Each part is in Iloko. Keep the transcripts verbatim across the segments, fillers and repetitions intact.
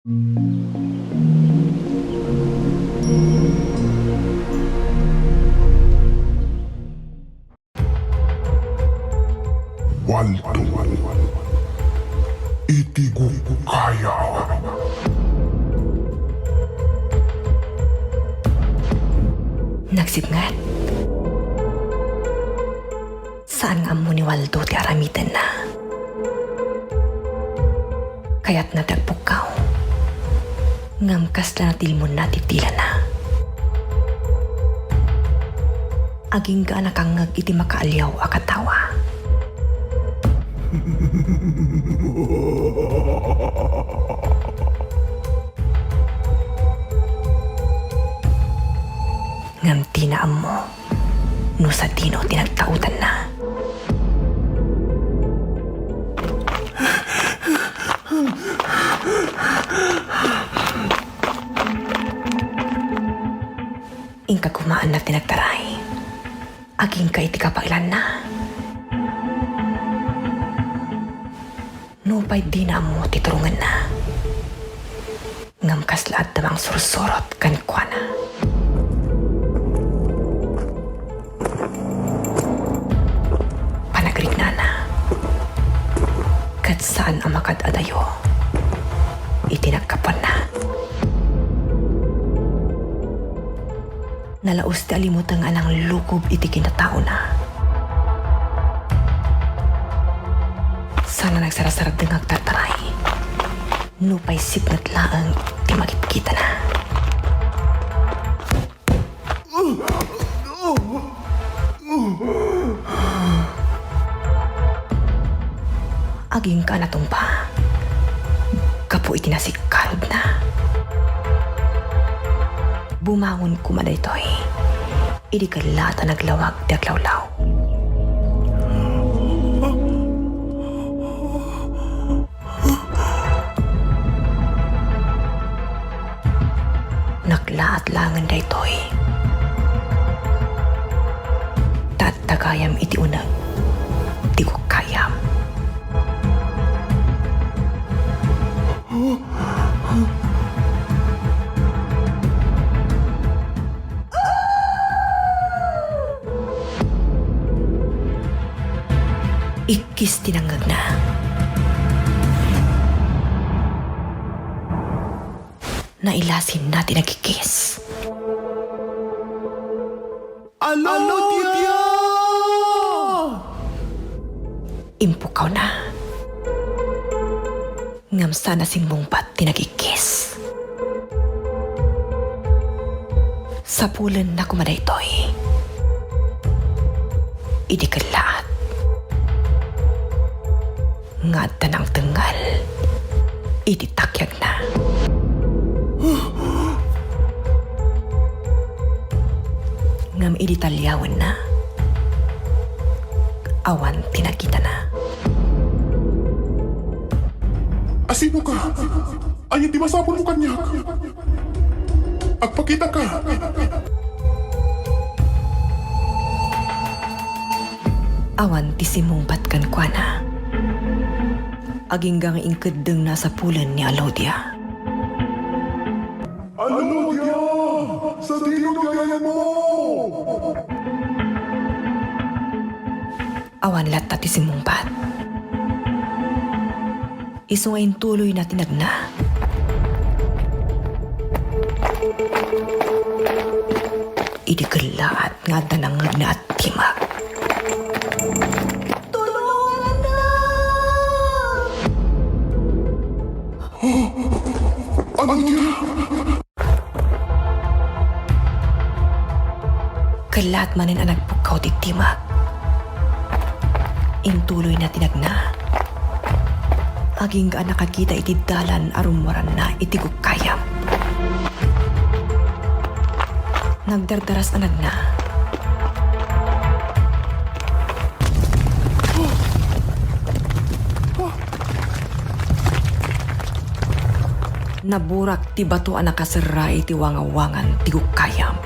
Waldo iti gukkayaw. Nagsipnget. Saan nga ammo ni Waldo ti aramitenna. Kayatna ti agpukkaw. Ngem kasla natilmonna ti dilana. Agingga a nakangngeg iti makaaliaw a katawa. Ngem dina ammo no sadino ti nagtaudanna. Inka kumaanna ti nagtaray. Agingga iti kabaelanna. Nupay dina ammo ti turongenna, ngem kasla adda mangsursurot kenkuana. Panagriknana, ket saan a makad-adayo iti naggapuanna. Nalaus ti alimuteng a nanglukob iti kinataona. Sana nagsarsardeng nga agtartaray. Nupay sipnget laeng ti makitkitanna. Agingga a natungpa gapu iti nasikkarudna. Bumangon koma daytoy idi kellaat a naglawag ti aglawlaw. Naklaat laengen daytoy. Ta adda gayam iti uneg ti gukkayam. Ikkis ti nangngegna. Nailasinna ti nagikis. Alodia! Impukkawna. Ngem saan a simmungbat ti nagikis. Sapulenna koma daytoy. Idi kellaat nga adda nangtengngel iti takyagna. Ngem idi taliawenna, awan ti nakitana. Asinoka? Ania ti masapulmo kaniak? Agpakitaka. Awan ti simmungbat kenkuana. Agingga nga inkeddengna a sapulen ni Alodia. Alodia! Sadino ti ayatmo? Awan latta ti simmungbat. Isu nga intuloyna ti nagna. Idi kellaat nga adda nangngegna a timek. Tulonganna! Ano ti? Kellaat manen a nagpukkaw ti timek. Intuloyna ti nagna. Agingga a nakakita iti dalan a rummuaranna iti gukkayam. Nagdardaras a nagna. Naburak ti bato a nakaserra iti wangawangan ti gukkayam.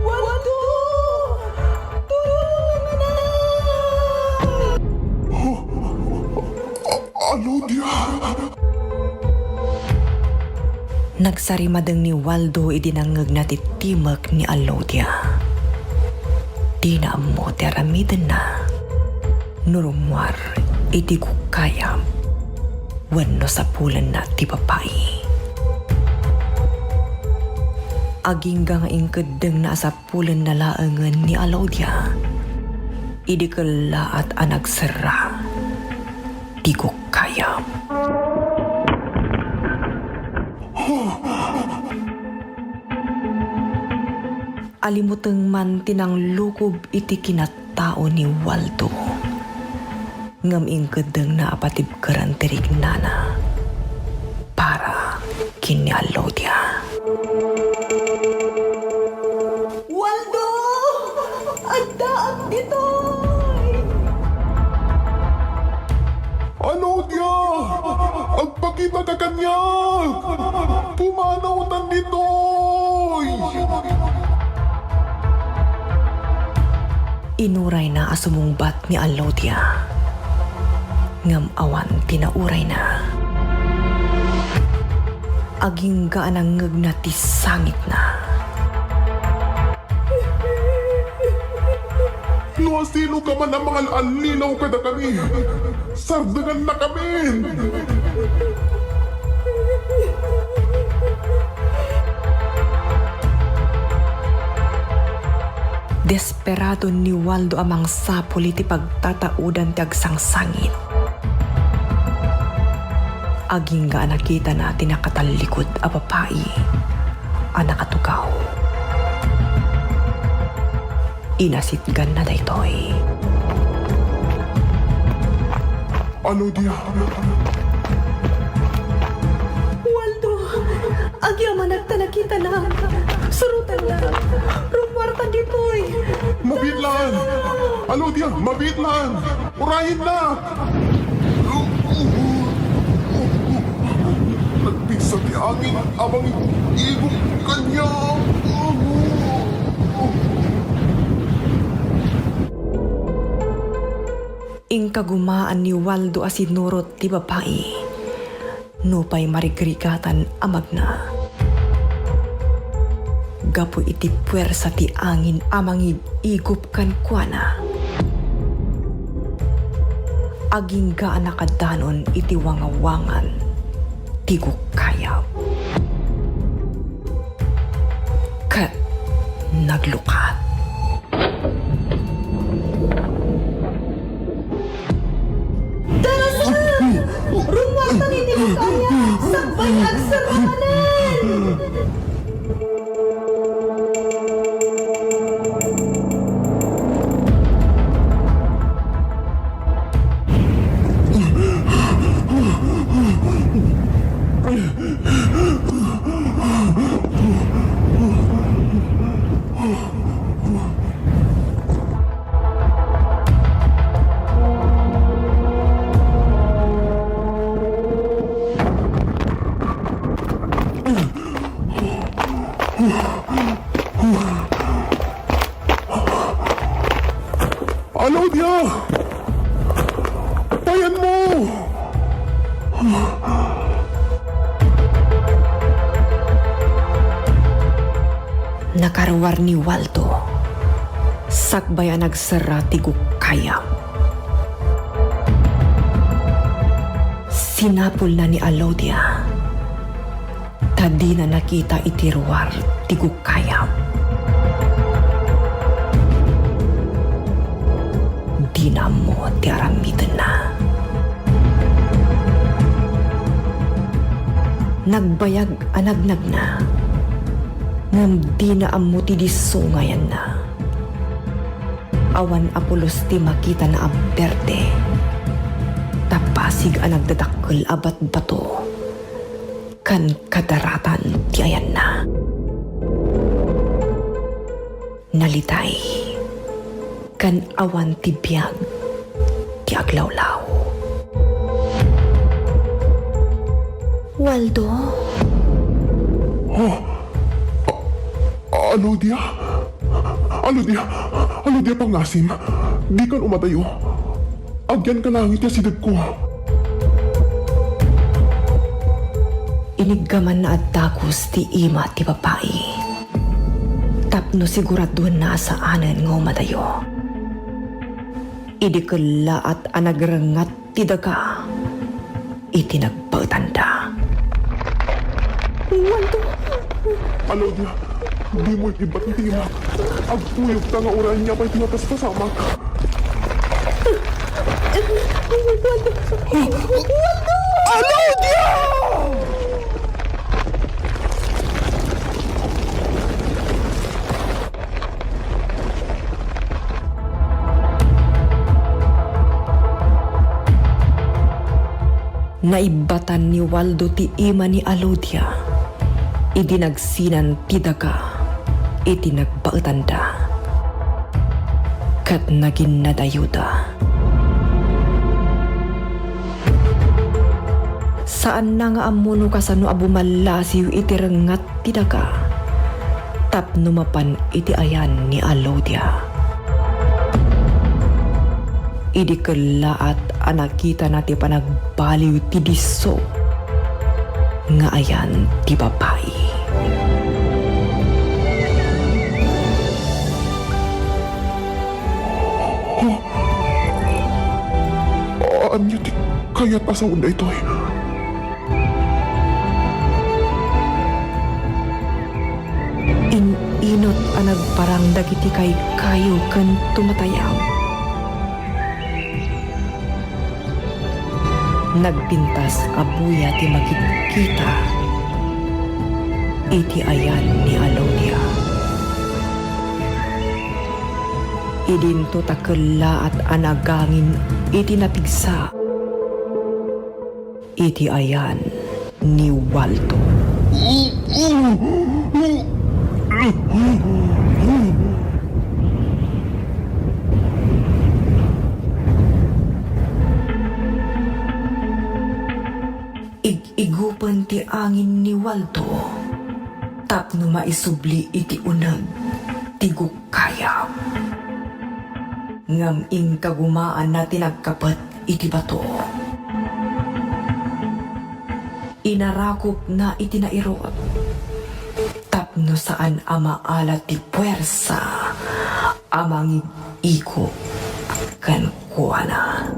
Waldo! Tulonganna! Nagsarimadeng ni Waldo idi nangngegna ti timek ni Alodia. Dina ammo ti aramidenna no rummuar iti gukayab wenno sapulenna ti babai. Agingga nga inkeddengna a sapulenna laengen ni Alodia idi kellaat a nagserra ti gukayab. Alimuteng man ti nanglukob iti kinatao ni Waldo, ngem inkeddengna a patibkeren ti riknana para ken ni Alodia. Waldo! Addaak ditoy! Alodia! Agpakitaka kaniak! Pumanawtan ditoy! Inurayna a sumungbat ni Alodia, ngem awan ti naurayna. Agingga a nangngegna ti sangitna. No asinoka man a mangal-allilaw kadakami, sardengannakamin! Desperado ni Waldo a mangsapul iti pagtataodan ti agsangsangit. Agingga a nakitana ti nakatallikod a babai a nakatugaw. Inasitganna daytoy. Alodia! Waldo! Agyamanak ta nakitana! Surotannak! Rummuartan ditoy! Mabiit laeng! Alodia, mabiit laeng! Urayennak! Nagpigsa ti angin a mangig-igop kaniak. Inkagumaan ni Waldo a sinurot ti babai, nupay marigrigatan a magna. Gapu iti puersa ti angin a mangig-igop kenkuana, agingga a nakadanon iti wangawangan ti gukayab ket naglukat. Darasan! Rummuartan iti butaya! Sakbay nga agserra manen! Alodia! Payanmo! Nakaruar ni Waldo. Sakbay a nagserra ti gukayab. Sinapulna ni Alodia. Ta dina nakita iti ruar ti gukayab. Dina ammo ti aramidenna. Nagbayag a nagnagna, ngem dina ammo ti disso nga ayanna. Awan a pulos ti makitana a berde, ta pasig a nagdadakkel a batbato. Kan kadaratan ti ayanna. Nalitay. Kan awan ti biag ti aglawlaw. Waldo? Oh, a-, Alodia? Alodia? Alodia, pangasim. Dikan umadayo. Agyanka laeng iti asidegko. Niggamanna a dagus ti ima ti babai tapno siguraduenna a saanen nga umadayo. Idi kellaat a nagrengngat ti daga iti nagbaetanda. Waldo! Alodia, dimo ibatan ti imak. Agkuyogka nga uray ania pay ti mapaspasamak. Waldo! Waldo! Alodia! Naibbatan ni Waldo ti ima ni Alodia idi nagsinan ti daga iti nagbaetanda ket naginnadayuda. Saanna nga ammo no kasano a bumallasiw iti rengngat ti daga tapno mapan iti ayan ni Alodia. Idi kellaat a nakitana ti panagbaliw ti disso nga ayan ti babai. Ania ti kayat a sao daytoy? In-inut a nagparang dagiti kaykayo ken tumatayab. Nagpintas a buya ti makikita iti ayan ni Alodia. Idinto ta kellaat a nagangin iti napigsa iti ayan ni Waldo. Ig-igupen ti angin ni Waldo tapno maisubli iti uneg ti gukayab. Ngem inkagumaanna ti nagkapet iti bato. Inarakopna iti nairut tapno saan a maala ti puersa a mangig-igop kenkuana.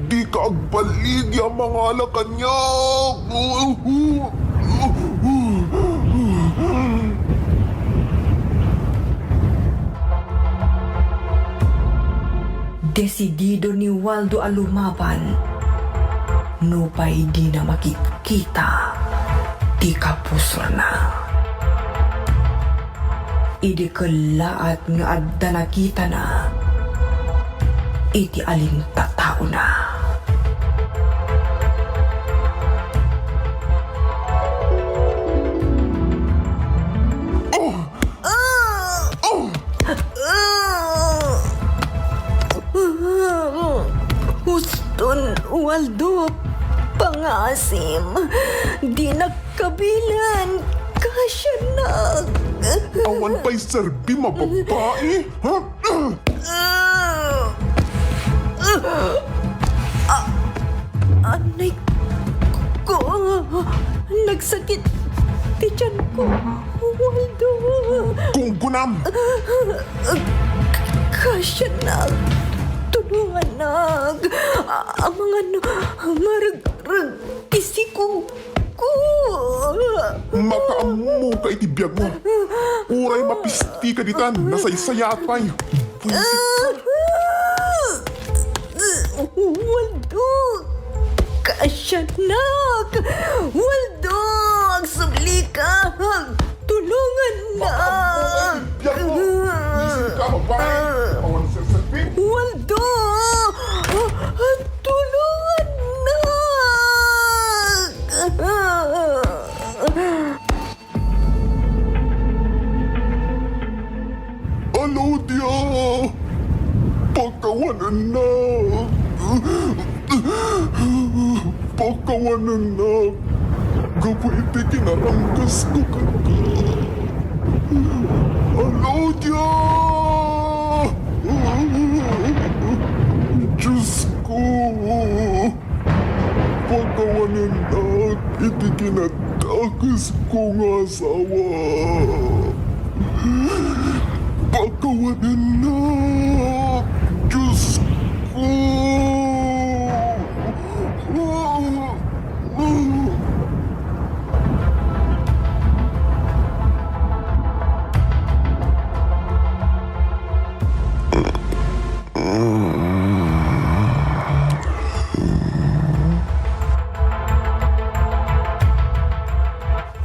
Dika agbaligi a mangala kaniak. Desidido ni Waldo a lumaban nupay dina makikita ti kapusorna. Idi kellaat nga adda nakitana iti alintataona. Huston, Waldo, pangasim. Dinak kabilen, kasianak. Awan pay serbim a babai, ha? Ah, anay ko. Nagsakit ti tiyan ko, Waldo. Gunggunam! Kasianak, tulonganak. Amangan maregreg ti sikog ko. Makaammoka iti biagmo. Uray mapistika ditan, nasaysayaat pay. Buisit. Waldo! Kasianak! Waldo! Agsublika! Tulongannak! Makaammoka iti biagmo. Buisit ka, babai. Awan serserbi. Waldo! Tulongannak! Alodia! Pakawanennak! Pakawanennak! Gapu iti kinaranggasko kenka. Alodia! Pakkawanennak iti kinadakesko nga asawa. Pakkawanennak, Diosko.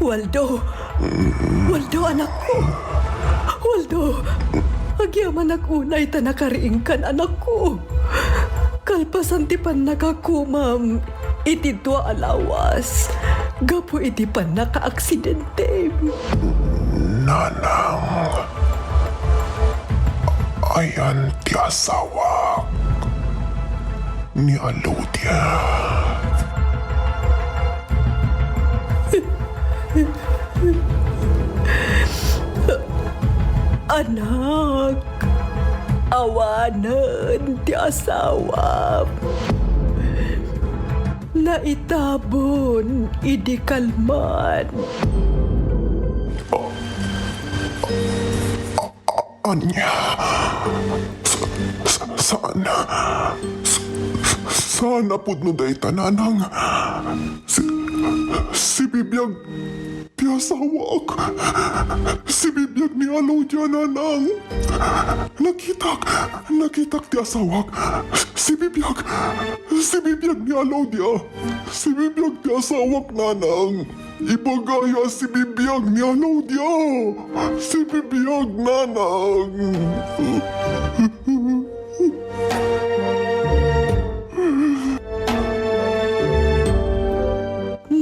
Waldo! Waldo, anakko! Waldo! Agyamanak unay ta nakariingkan, anakko! Kalpasan ti pannakakumam iti dua a lawas gapu iti pannakaaksidente. Nanang, ayan ti asawak, ni Alodia. Anak, awanen ti asawam. Naitabon idi kalman. Ania? Sa-, sa-, saan? Sa-, saan a pudno dayta, nanang? Si-, sibibiag ti asawak. Sibibiag ni Alodia, nanang. Nakitak, nakitak ti asawak. Sibibiag, sibibiag ni Alodia. Sibibiag ti asawak, nanang. Ibagaya sibibiag ni Alodia. Sibibiag, nanang.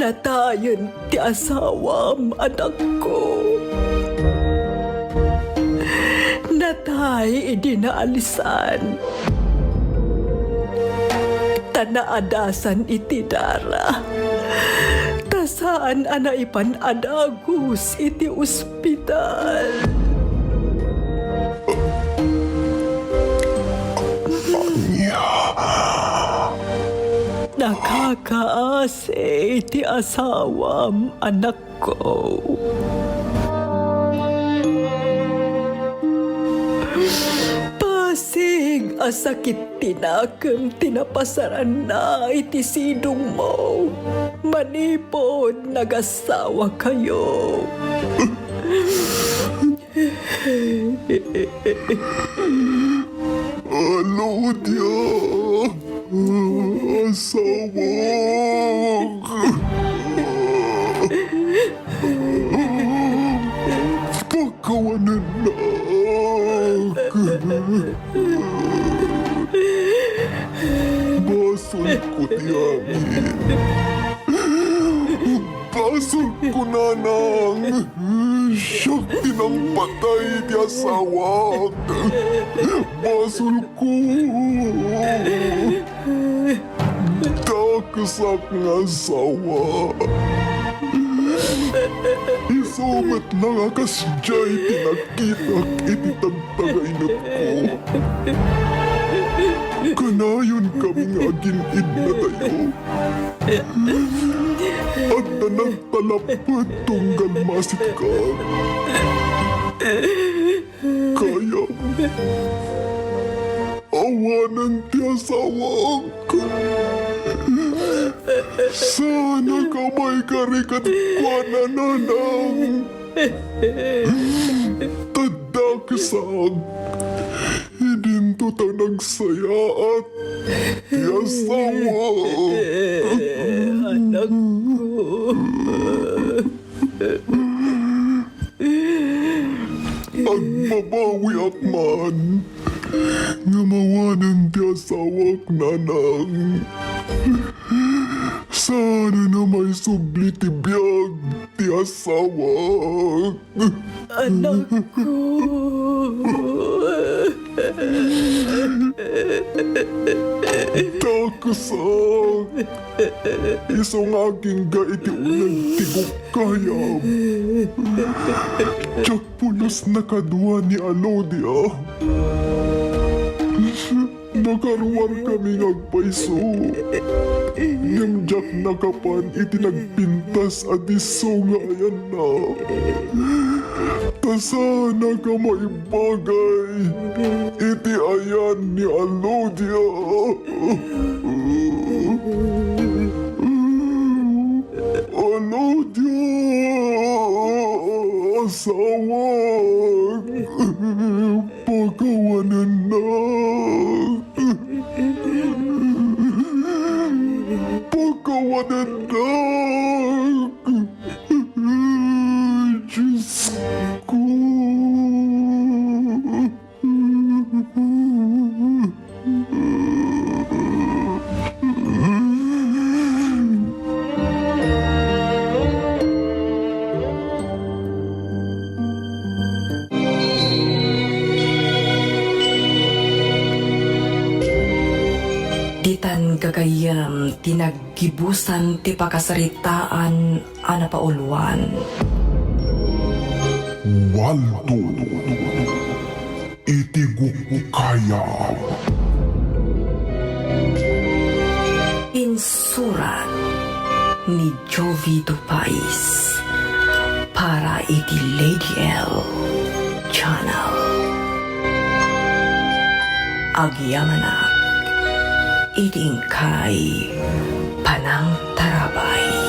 Natayen ti asawam, anakko. Natay idi naalisan. Ta naadasan iti dara. Ta saan a naipan a dagus iti ospital. Ania? Nakakaasi ti asawam, anakko. Pasig a sakit ti nakem ti napasaranna iti sidongmo manipud nagasawakayo. Alodia, asawak. Pakawanennak. Basolko ti amin. Basolko, nanang. Siak ti nangpatay iti asawak. Basolko. Dakesak nga asawa. Isu met la nga kasdiay ti nakitak iti tagtagainetko. Kanayonkami nga agin-idnatayo. Adda nagtalapet tunggal masitkak. Kayam. Awanen ti asawak. Saan a kabay kari kenkuana, nanang. Ta dakesak. Idinto ta nagsayaat ti asawak. Anakko. Agbabawiak man nga mawanen ti asawak, nanang. Saan a maisubli ti biag ti asawak. Anakko. Dakesak. Isu nga agingga iti uneg ti gugayam. Diak pulos nakadua ni Alodia. Nakaruarkami nga agpayso. Ngem diak nakapan iti nagpintas a disso nga ayanna. Ta saannak a maibagay iti ayan ni Alodia. Alodia, asawak, pakawanennak. Pakawanennak. Diyos ko. Ditan gagayyem ti naggibusan ti pakasaritaan a napauluan. Waldo iti gukkayaw. Insurat ni Jovie Dupais para iti Lady L Channel. Agyamanak iti inkay panangtarabay.